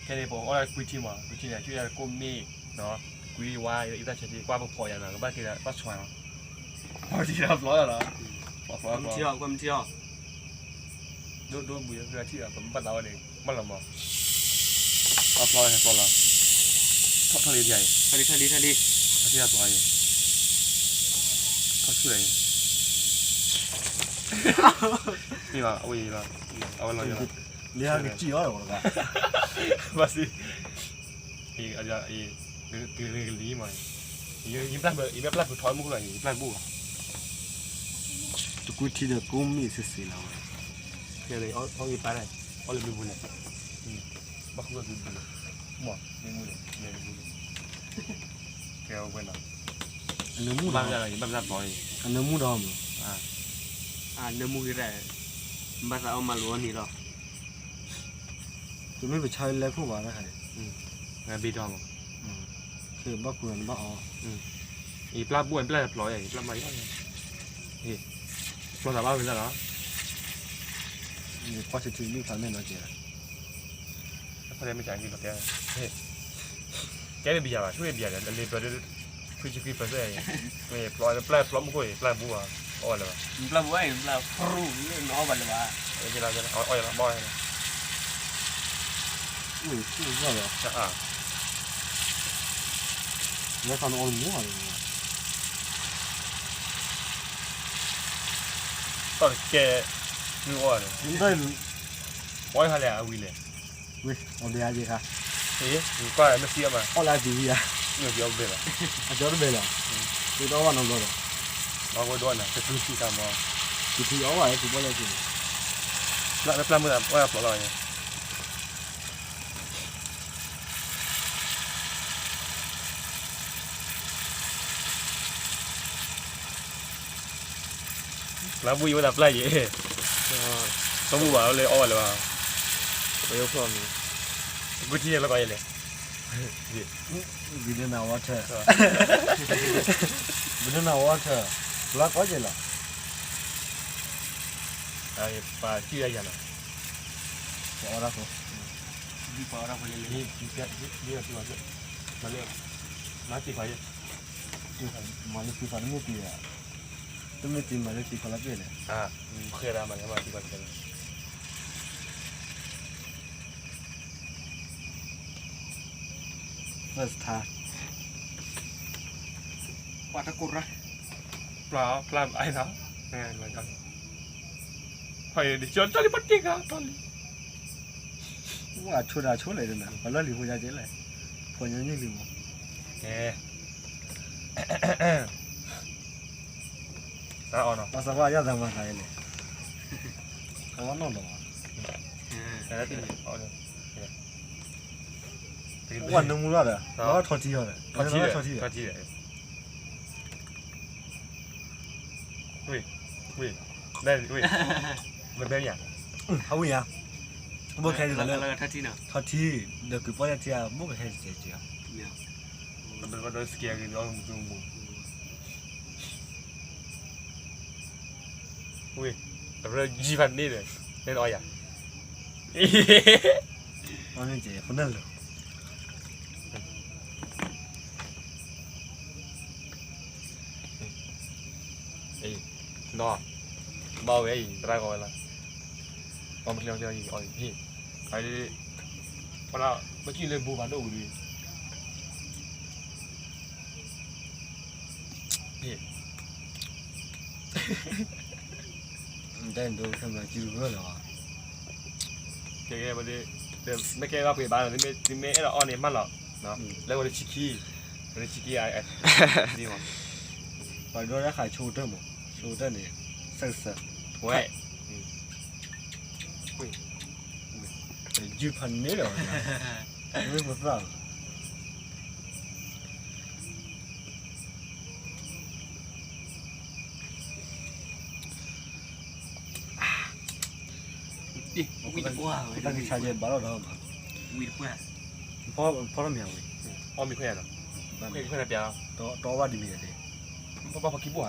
ခဲန့ၣ် ပအီၣ်ကွံထံမး, ကွံထံန့ၣ် ကွံထံ ကွံမ့ၣ်, ကွံဝါ ယတၢ်ဆဲးထံ ကွၢ်ပဖီၣ်ယၤနီၤ, ကဘၣ်က့ၤဒီး ကွၢ်ဆွဲနီၤ, ကွၢ်ထံဒီးဖျီလီၤ, ဖျီဖျီ, ကွၢ်မထံအီၤ, ဒိၣ်ဒိၣ်ဘှံး ထံဒီး ပဘၣ်သးဝဲန့ၣ် ဘၣ်လီၤမး, ကွၢ်ဖျီဟဲဖျီလီၤ, ထီၣ်ထီၣ်လံထံအံၤ, ထီၣ်ထီၣ်လံထံအံၤ, ထီၣ်ဆူၣ်အံၤ, မ့ၢ်ဘၣ် အဝဲအံၤလီၤ, အဝဲလီၤယၤလီၤ, လၢဟဲကစံၣ်အီၤဒီး ဘၣ်စံး, ကလံၤကလံၤမး, ယမ့ၢ်ပျၢ်ပူၤထီမူခိၣ်လီၤ, ယပျၢ်ပူၤဘၣ်, တကွံထံဒီးကိးမ့ၣ်စ့ၢ်စ့ၢ်လီၤဝဲ, ခဲန့ၣ် အီၣ်ဂ့ၤပၢ်န့ၣ်, အီၣ်လၢမ့ၢ်ပူၤန့ၣ်, ဘၣ်ဃုဘၣ်ဃုဘုလီၤ, မ့ၢ်မ့ၢ်မ့ၢ်မ့ၢ်, ကဲဝဲနီၤ, နၢမူဘၣ်, ဘၣ်ပျၢ်ပျီအံၤ, အနၢမူဒီးမး, အနၢမူဂ့ၤဒၣ်, ဘၣ်သးအီၣ်မၤလိအီၤန့ၣ်လီၤ. တမ့ၢ်ပဆါလၢခိၣ်ဘၣ်တခါအံၤ, ဘ့ၣ်ဒီမး, ခဲဘၣ်ခူနဘၣ်အီၤ, ယပျၢ်ဘူၣ် ယပျၢ်ဖျီယၤ ယပျၢ်မၤယၤ, ဖျီသးဘၣ်ဝံၤလီၤ, ကွၢ်ထံထံမ့ၢ်ဖးမဲာ်နီၤကဲ, ဖဲမ့ၢ်ကဲ, ကဲမ့ၢ်ဘံယၤဘၣ် ဆူမ့ၢ်ဘံယၤဒီး လၢလ့ပၢၤဒီး ခွံဆံခွံပၢၤစဲၣ်, မ့ၢ်ဖျီ ပျၢ်ဖျီမူခိၣ်အံၤ ပျၢ်ဘူၣ်ဘၣ်, အီၣ်ဝဲလၢၤဘၣ်, ပျၢ်ဘူၣ်အံၤ ပျၢ်ဖရူၣ်လၢနအီၣ်ဘၣ်လၢၤဘၣ်, အီၣ်ယၤလီၤ ဘီ, လၢနအီၣ်မူ, တၢ်ကဲ, နအီၣ်, အီၣ်ဟါလဲၣ် အဝံၤလဲၣ် ဝံၤ, အီၣ်ဘဲယခါ, ကွၢ်မ့ၢ်စံအီၣ်မး, အီၣ်လၢအပံၤဝံၤဧါ, မ့ၢ်စံအီၣ်ဘဲလီၤ, အကၠီတဘဲလီၤ, သုတအီၣ်ဘၣ်နီတဘျီဒီး, အဝဲဒိၣ်နၤ တတုၤထံတၢ်မီၤ, တုၤထံအီၣ်ဘၣ်လၢတုၤဘီလၢတုၤ, ပျၢ်မုၢ်သးပှၢ်ဖျိးလီၤ, ပျၢ်ဘူၣ်ယဝဲဒၣ်ပျၢ်ယဲ, တဘူၣ်ဘၣ်လၢအီၣ်ဘၣ်လၢၤဘၣ်, ပယီၤဖျီၣ်န့ၣ်, တကွံထံန့ၣ်လီၤကီးယဲလဲၣ်, Banana water, banana water, လီၤကီးယဲလီၤ, ပှၤစံၣ်ယၤယၤနီၤ, ပှၤအီၣ်တၢ်ဖိ, ပှၤအီၣ်တၢ်ဖိလဲၣ်လဲၣ်, မၤလၢသံခွါယဲ, မၤလၢသံခွါတမ့ၢ်တံၤဧါ, တမ့ၢ်တံၤမၤလၢသံခွါလၢပျဲၢ်လဲၣ်, ဃဲဒၣ်မၤလၢမၤသံခွါတကဲလၢ, ပှၤတကိးရၢ်, ပျၢ်ပျၢ်အံၤနီၤ, ဖဲဒ်ကၠီတၢ်လံပတ့ၢ်ဂၤတၢ်လံ, ဝဲအဆိဒၣ်ဆိလဲၣ်ဒၣ် ပှၤလၢလံၤဖိယါကဲလဲၣ်, ဖိညါညိလံၤမး, တၢ်အီၣ်နီၤ, ပှၤစးပှၤယါသးမၤသးလဲၣ်, အဝဲနီၢ်ဒီး, ပှၤနၢမူလီၤဒီး လီၤထီၣ်ထံအီၤဒီး ထီၣ်ထံဒီး ထီၣ်ထံဒီး ဝ့ၢ်, ဝ့ၢ်, ဝ့ၢ်, မ့ၢ်ဘဲမ့ၢ်ယါ, ဟးဝ့ၢ်ယါ, ဘိခဲအံၤလၢ ထီၣ်ထံ, ဒီးကုၤပီၢ်ယါထံဧါ ဘိခဲအံၤစဲးက့ၤဧါ, ဘၣ်ဒီးစကဲးဂ့ၤဒီးမုၢ်သူမူ ဝ့ၢ်, အရၢယံၤဖးန့ၣ်ဒီး နဲနအီၣ်ယၤ, အီၣ်န့ၣ်ကဲ ဖိနၢ်လၢာ်, နီၤ, ဘၣ်ဝဲအံၤ သရၣ်ဂီၤဝဲလီၤ, အီၣ်မ့ၢ်ချ့အီၣ်ချ့အီၣ်အံၤ, အံၤ, ပှၤလၢ ပစံၣ်လၢဘူဖးဒိၣ်ဝံၤဒီး တၢ်ဒိခဲမၤကံဂၢၢ်လီၤ, ကဲကဲ, မ့ၢ်ကဲဘၣ်ပှ့ၤဘၣ်, သုမ့ၢ်အဲၣ်ဒိးအီၣ်န့ၣ်မးလီၤ, လၢဝဲတဆံခံ, ဝဲတဆံခံ, ပှၤဒိတၢ်ခးဆိကတၢၢ်မး, ဆိကတၢၢ်န့ၣ်, ဆၢကစၢၢ်, ဝဲ ယုၢ်ဖးန့ၣ်ဒီး, မ့ၢ်ပသၣ်, တၢ်ကဆါယဲဘၣ်လီၤဒီး, ဖီထီၣ်မ့ၢ်ဝံၤ, အီၣ်မ့ၢ်ခွဲးနီၤ, ခွဲးခွဲးနပျးလီၤ, တအီၣ်ဘၣ်ဒ်မ့ၢ်ဒ်, ဘၣ်ဖီခံဘိဧါ